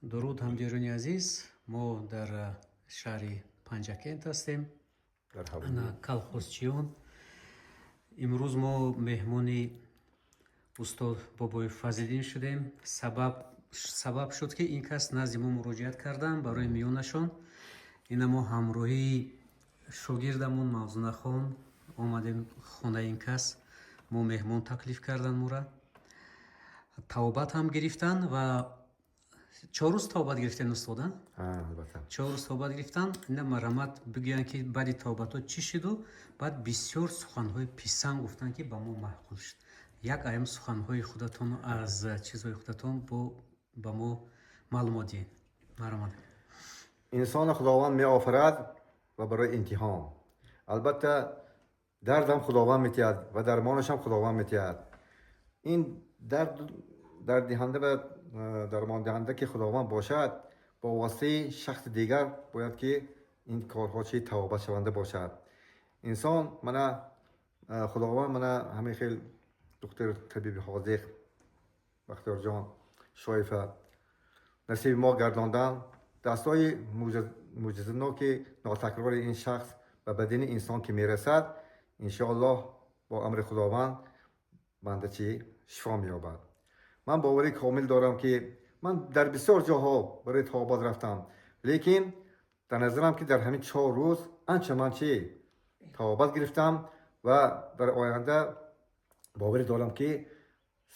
Дуруд, ҳамдиёрони азиз. Мо дар шаҳри Панҷакент ҳастем. Дар ҳавлӣ. Ана Колхозчиён. Имрӯз мо меҳмони устод Бобои Фазлиддин шудем. Сабаб шуд, ки ин кас назди мо муроҷиат карданд барои миёнашон. Ина мо ҳамроҳии шогирдамон Мавзунахон омадем хонаи ин кас. Мо меҳмон таклиф карданд мора. Тавбат ҳам гирифтанд ва 4 рӯз тавбат гирифтем, устода? Албатта. 4 рӯз тавбат гирифтанд. Ина марҳамат, бигӯянд, ки баъди тавбатҳо чӣ шуду баъд бисёр суханҳои писанд гуфтанд, ки ба мо маъқул шуд. Як аям суханҳои худатон, аз чизҳои худатон бо ба мо маълумот диҳед, марҳамат. Инсонро Худованд меофарад ва барои имтиҳон. Албатта, дардам Худованд метиҳад ва дармонашам Худованд метиҳад. Ин дард дарддиҳанда ва дармондиҳанда, ки Худованд бошад, бо воситаи шахси дигар бояд, ки ин корҳо чи табобатшаванда бошад. Инсон мана Худованд мана ҳамин хел духтур, табиби ҳозиқ Бахтиёрҷон Шоева насиби мо гардондан. Дастҳои мӯъҷизаноки нотакрори ин шахс ба бадани инсон ки мерасад, иншоаллоҳ, бо амри Худованд банда чӣ шифо меёбад. Ман боварии комил дорам, ки ман дар бисёр ҷоҳо барои табобат рафтам, лекин дар назарам, ки дар ҳамин 4 рӯз анча ман чӣ табобат гирифтам ва дар оянда боварӣ дорам, ки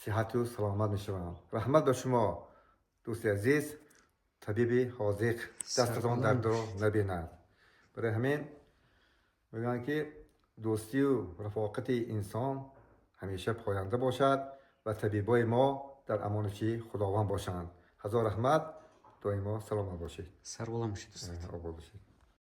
сиҳату саломат мешавам. Раҳмат ба шумо, дӯсти азиз, табиби ҳозиқ, дастатон дардро набинад. Барои ҳамин мегӯянд, ки дӯстию рафоқати инсон ҳамеша поянда бошад ва табибои мо дар амони чӣ Худованд бошанд. Ҳазор раҳмат, доимо саломат бошед. Сарбаланд бошед, устод. Обод бошед.